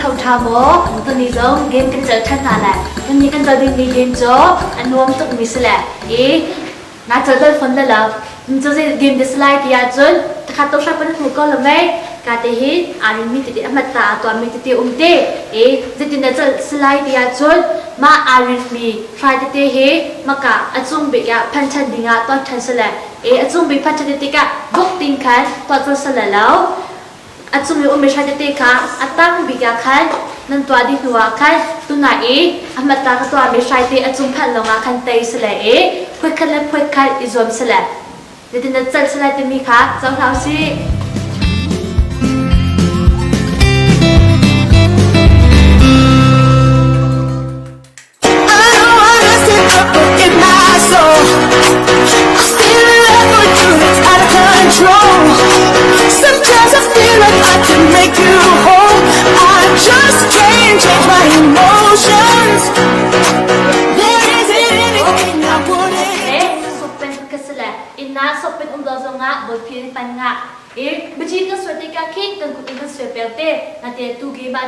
tho ṭha maw? Tuni zong game kan celh ṭhan hna lai. Tuni kan celh dingmi game cu a nuam tukmi si le i naa celh bal fawn le lo. Cu zei game dah si lai ti ahcun takhat to hram kan hmu ko lo mei. Ka te hi aa rinmi tete a hmat ta aa tuahmi tete um te. I zeitin dah celh si lai ti ahcun mah aa rinmi hrai tete hi maka a cung bik ah phan ṭhan dingah tuah ṭhan si le i a cung bik phan ṭhan tikah buk ting khan tuah cul si le lo. A cung i ummi hrai tete kha a tang bik ah khan nan tuah dih hnuah khan tunah i a hmata ka tuahmi hraite a cung phanh lawngah khan tei si le i phuatkhat le phuatkhat i zuam si le zeitin dah celh si lai timi kha zoh hna usih.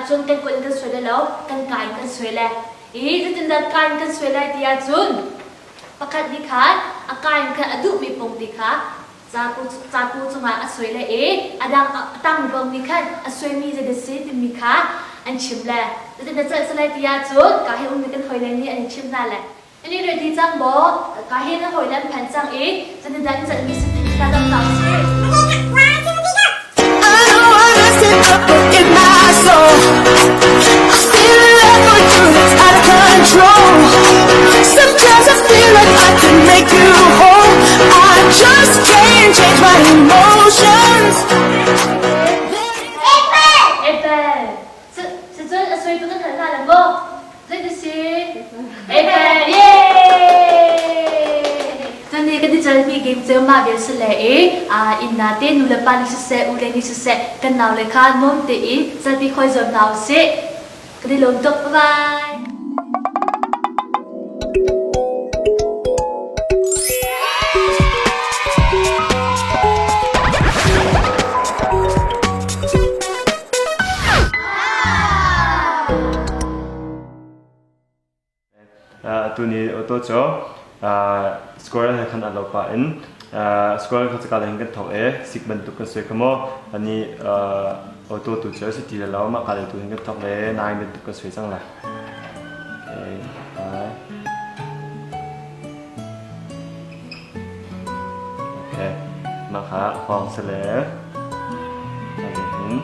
Cun kan kut in kan suai lo kan ka in kan suai le I zeitindah kain kan suai lai ti ahcun pakhat nih khan a kain kha a duhmi pung ti kha caku cungah a suai le i a dang a tangmi pung nih khan a suaimi zeidah si timi kha an chim le zeitindah celh si lai ti ahcun ka hi ummi kan hawile nih an in chimh hna le ani ready cang maw ka hi na hawile an phan cang i zeitindah in celhmi si timi kha dang hna usih. Sometimes I feel like I can make you whole. I just can't change my emotions. Apple. Sicun a sui tu kan hal hna le maw? Zei si? Apple. Yay! Tuni kan i calmi game cu mah vial si le i inn na te nu le pa nih siseh, u le nih siseh kan nau le kha nuam tein calpi khoi zuam hna usih. Kan i lawm tuk. Bye bye. Tuni auto cu square he khan a lo pah in square kha cakal hin kan thok e sik bantuk kan sui kha maw ani auto tu cu si ti lo mah ka le tu hin kan thok le nai bantuk kan sui cang la okay bye okay mah kha hong se le hin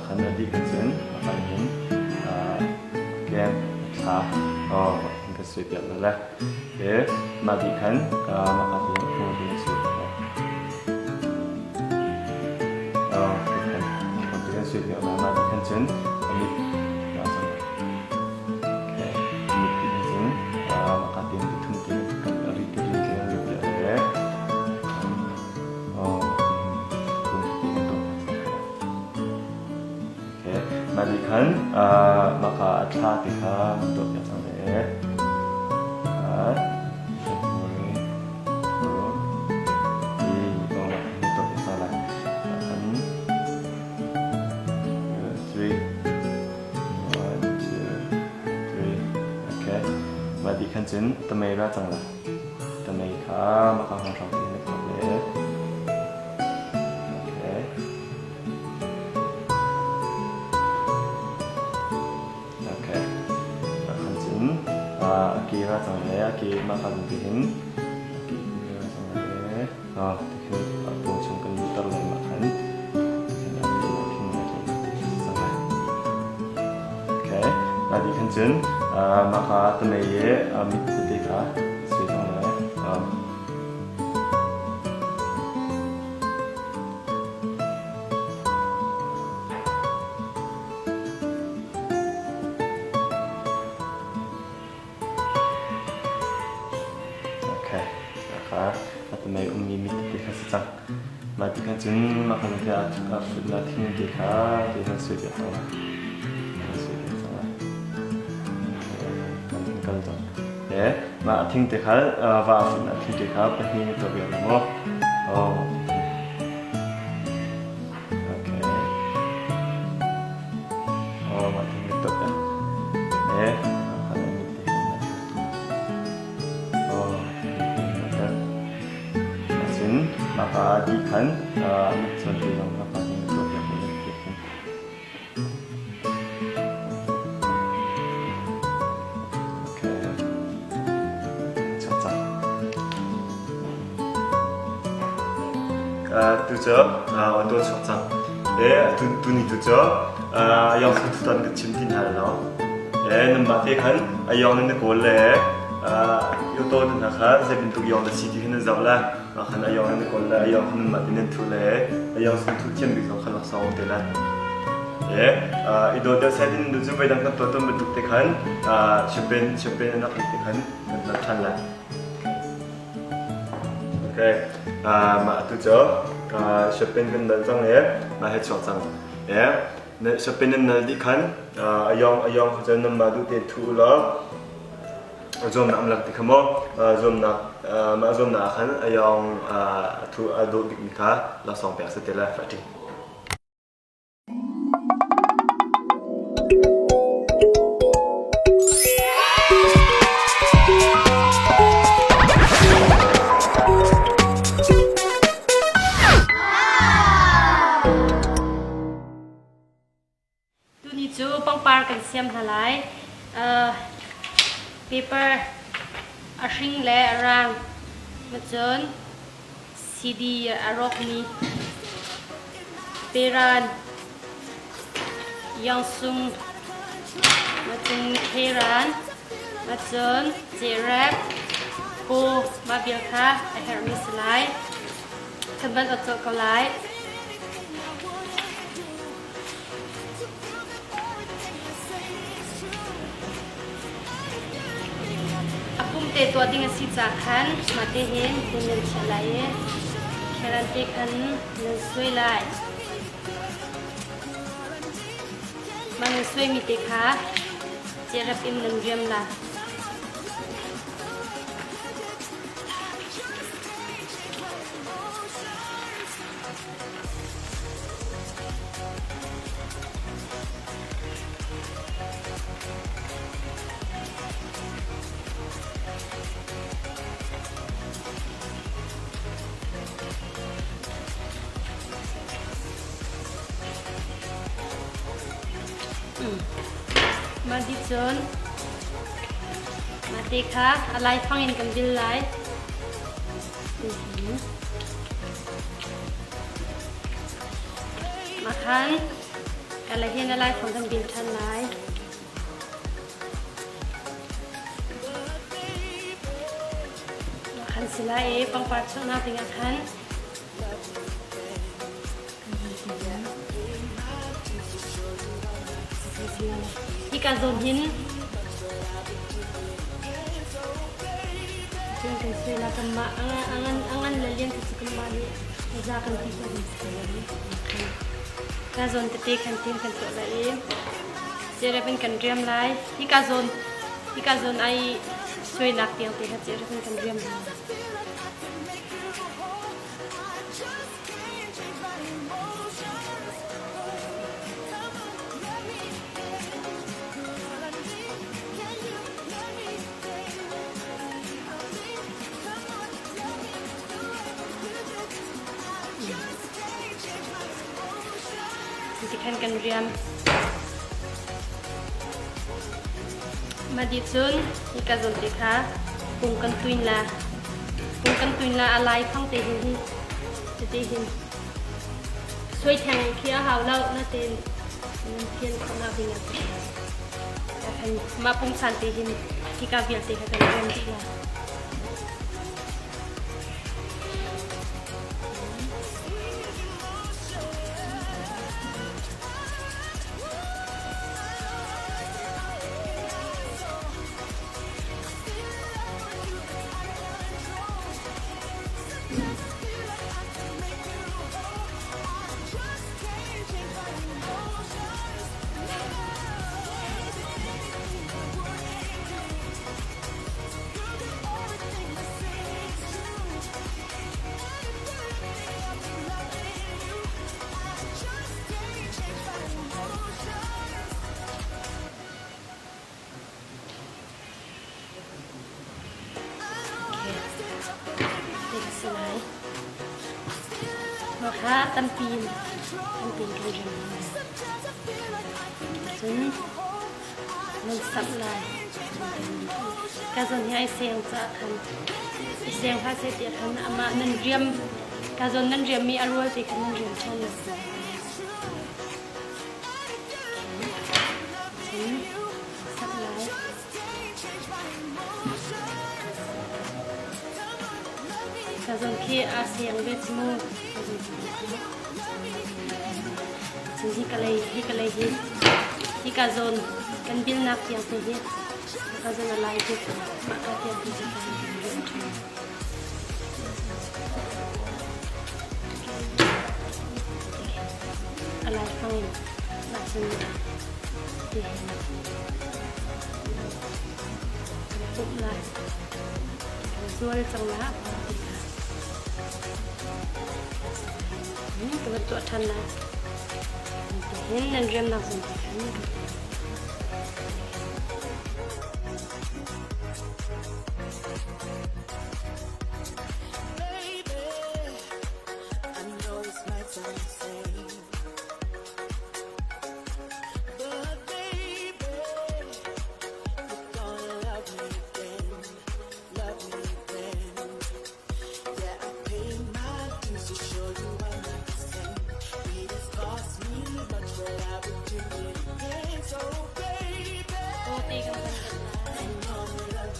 Khan a dih cun a kan hin kem thla in ka sui piak le ke mah dih khan mah ka ti hmu ti a sui piak le kan sui piak mah dih khan cun a mit mit ti cun mah ka ti thum ti kan ri ti ri ti ri piak le Mah nih khan maka a thla ti kha tuah piak cang le. Okay. Mah dih khan cun tamei ra cang la. Tamei kha maka hong hram te na thok le. Okay. Okay. Khan cun a ke ra cang le a ke mah ka te hin a ke ra cang le. Ah, ti khin a pung chung kan luhter le mah khan ti khin a ke khin a ke cang le. Okay. Mah di khan cun mah kha tamei i mit tete kha sui cang le. Okay. Kha a tamei ummi mit tete kha si cang. Mah ti khan cun mah khan te a fut na thing te kha te khan sui piak cang lai. Sui piak cang lai. Kan kal cang. E mah thing te kha va a fut na thing te kha pahnih to piak maw? Oh. Mah ka dih khan mit chuan te zong mah ka hin tuah piak ve piak hin. Okay. Chak cang. Tu cu auto chuak cang. E tu tuni tu cu ayong su tutan ka chim ti hna lo. E nan mah te khan ayong nan kawl le auto hna kha zei bantuk yong da si ti khan nan zoh la. Mah khan ayong nan kawl le ayong khan nan mah te nan thu le ayong su thu thiam bik zong khan laksawng te la. E i dawt deuh set in cu voi dang kan tuah ton bantuk te khan champagne champagne an rak te khan kan tuah than lai. Okay. Mah tu cu shopping kan dal cang i mah he chuak cang. E shopping nan nal dih khan ayong ayong kha cun nan mah duh te thu law zuamnak am lak ti kha maw zuamnak mah zuamnak ah khan ayong thu a dawh bik mi kha laksawng pek si te la fa ṭing. Tuni cu pangpar kan siam hna lai. Paper a hring le a rang. Cun CD a rawkmi Peran Yongsung macung Peran macun Cerep Pu mah bia kha a herhmi si lai. Kan van ot colh ko lai. A pumte tuah ding a si caah khan mahte hin hmun nan chiah lai i kheran te khan nan suai lai. Mah nan suaimi te kha cerep in nan riam lai. Mah dih cun mah te kha a laifang in kan bil lai. Mah khan kala hin a laifang kan bil ṭhan lai. Mah khan si lai i pangpar chuahnak dingah khan Hika zawn hin cun kan sui la kanmah angan angan le lian cu kanmah nih za kan ti kan ka zawn tete khan tin kan tuah lai i cerep in kan riam lai hika zawn hika zawn ai suainak tiang te kha cerep in kan riam lai. Tikhan kan riam. Mah dih cun hika zawn te kha pung kan tuin la. Pung kan tuin la a lai phang te hin hi tete hin suai theng khi a hau lo na ten nan thian khawhnak ding ah khan mah pungsan te hin hika vialte kha kan riam dih la. Mah kha tampi in tampi in kan riam lai. Cun nan samh lai. Ka zawn hi ai seng caah khan i seng hlah seh tiah khan amah nan riam ka zawn nan riammi a rual te khan nan riam ṭhan lai. Cun samh lai. Ka zawn khi aa seng ve cu mu. Cun hi ka lei hi ka lei hi hika zawn kan bilnak tiang te hi hika zawn a lai tuk mah ka tiang hi cu kan rian ṭhan. A lai fang in mah cun ti hin kan pumh lai. Kan zual cang la ti kha. Ka van tuah ṭhan lai. Hin nan riamnak zong te khan Tawte kan van kan lai.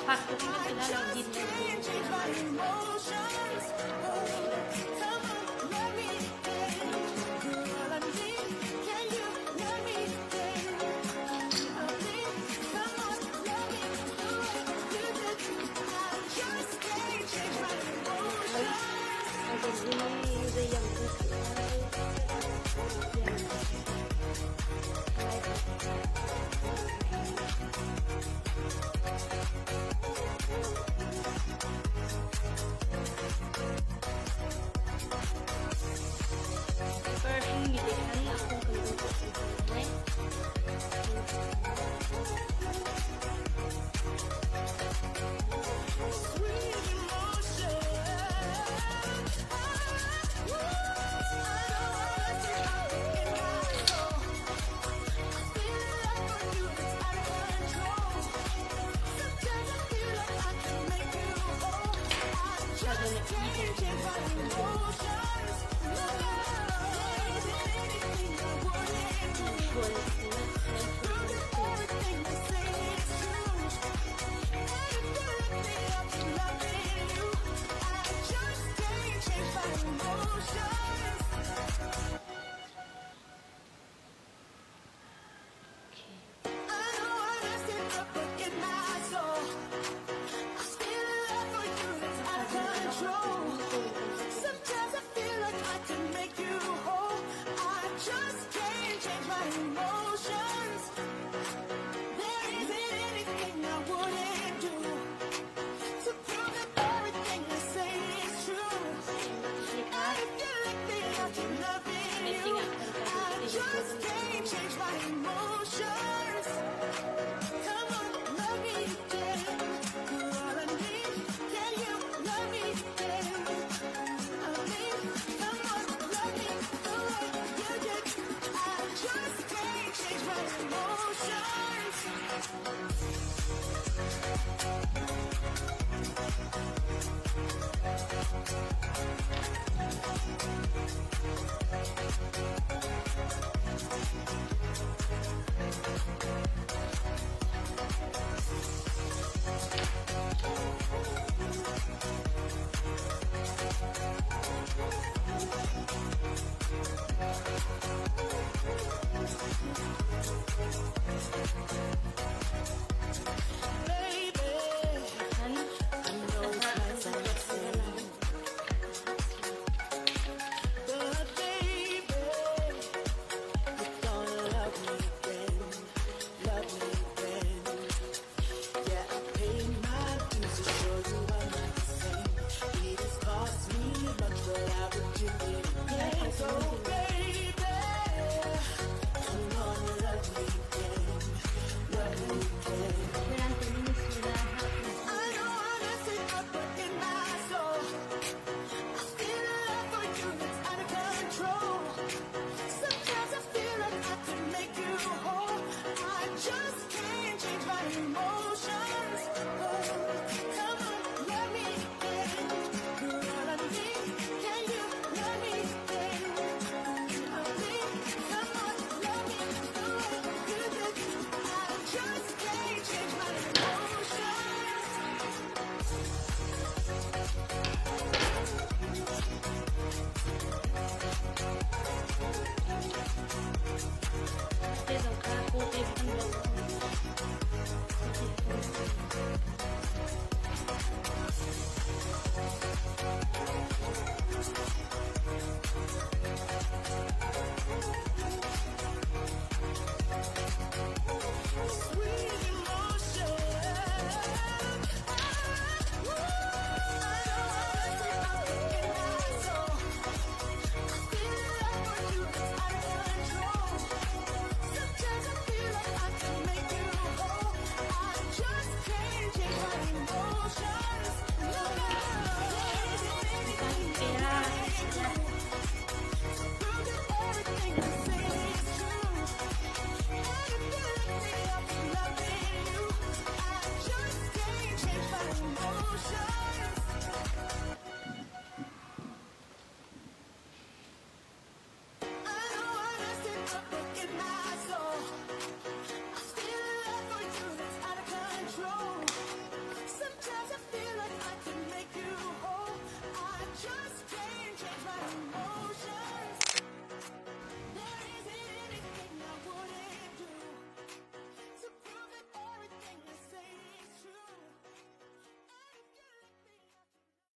Fak tuk in kan ti lai lo din le Paper hringmi te khan a phung kan vun tuah cang hna lai.